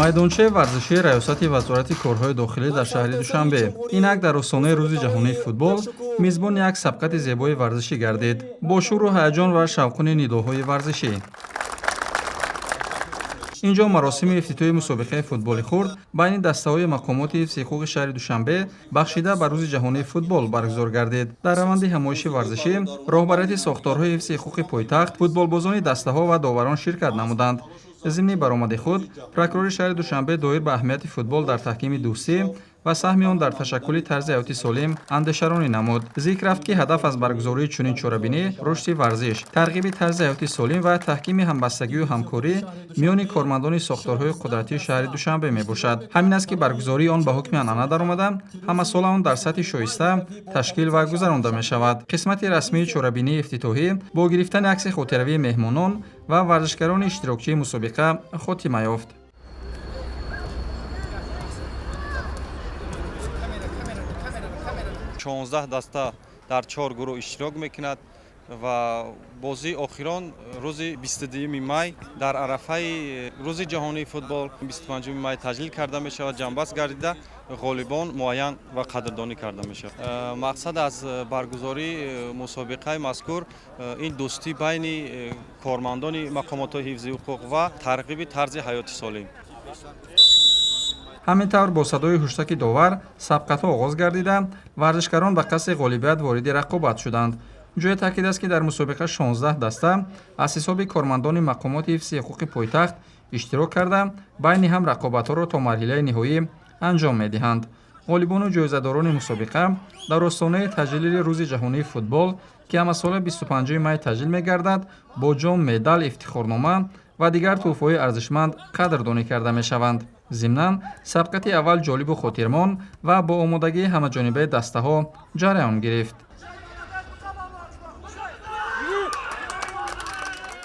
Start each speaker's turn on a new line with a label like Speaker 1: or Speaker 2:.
Speaker 1: Майдончаи варзишии Раёсати Вазорати корҳои дохилӣ дар шаҳри Душанбе инак дар остонаи Рӯзи ҷаҳонии футбол мизбони як сабқати зебои варзишӣ гардид, бо шӯру ҳаяҷон ва шавқуни нидоҳои варзишӣ. Ин ҷо маросими ифтитоҳи мусобиқаи футболи хурд байни дастаҳои мақомоти ҳифзи ҳуқуқи шаҳри Душанбе, бахшида ба Рӯзи ҷаҳонии футбол, баргузор гардид. Дар раванди ҳамоиши варзишӣ роҳбарияти сохторҳои ҳифзи ҳуқуқи пойтахт, футболбозони дастаҳо ва доварон ширкат намуданд. Зимни баромади худ прокурори шаҳри Душанбе доир ба аҳамияти футбол дар таҳкими дӯстӣ ва саҳми он дар ташаккули тарзи ҳаёти солим андешаронӣ намуд. Зикр рафт, ки ҳадаф аз баргузории чунин чорабинӣ рушди варзиш, тарғиби тарзи ҳаёти солим ва таҳкими ҳамбастагию ҳамкорӣ миёни кормандони сохторҳои қудратии шаҳри Душанбе мебошад. Ҳамин аст, ки баргузории он ба ҳукми анъана даромада, ҳамасола он дар сатҳи шоиста ташкил ва гузаронда мешавад. Қисмати расмии чорабинии ифтитоҳӣ бо гирифтани акси хотиравии меҳмонон ва варзишгарони иштирокчии мусобиқа хотима ёфт.
Speaker 2: 16 даста дар чор гурӯҳ иштирок мекунад ва бозии охирон рӯзи 22 май дар арафаи Рӯзи ҷаҳонии футбол, 25 май таҷлил карда мешавад, ҷамъбаст гардида, ғолибон муайян ва қадрдонӣ карда мешавад. Мақсад аз баргузории мусобиқаи мазкур ин дӯстӣ байни кормандони мақомотҳои ҳифзи ҳуқуқ ва тарғиби тарзи ҳаёти солим.
Speaker 1: Ҳамин тавр, бо садои ҳуштаки довар сабқатҳо оғоз гардида, варзишгарон ба қасди ғолибият вориди рақобат шуданд. Ҷои таъкид аст, ки дар мусобиқа 16 даста аз ҳисоби кормандони мақомоти ҳифзи ҳуқуқи пойтахт иштирок карда, байни ҳам рақобатҳоро то марҳилаи ниҳоӣ анҷом медиҳанд. Ғолибону ҷоизадорони мусобиқа дар остонаи таҷлили Рӯзи ҷаҳонии футбол, ки ҳамасола 25 май таҷлил мегардад, бо ҷом, медал, ифтихорнома ва дигар тӯҳфаҳои арзишманд қадрдонӣ карда мешаванд. Зимнан, сабқати аввал ҷолибу хотирмон ва бо омодагии ҳамаҷонибаи дастаҳо ҷараён гирифт.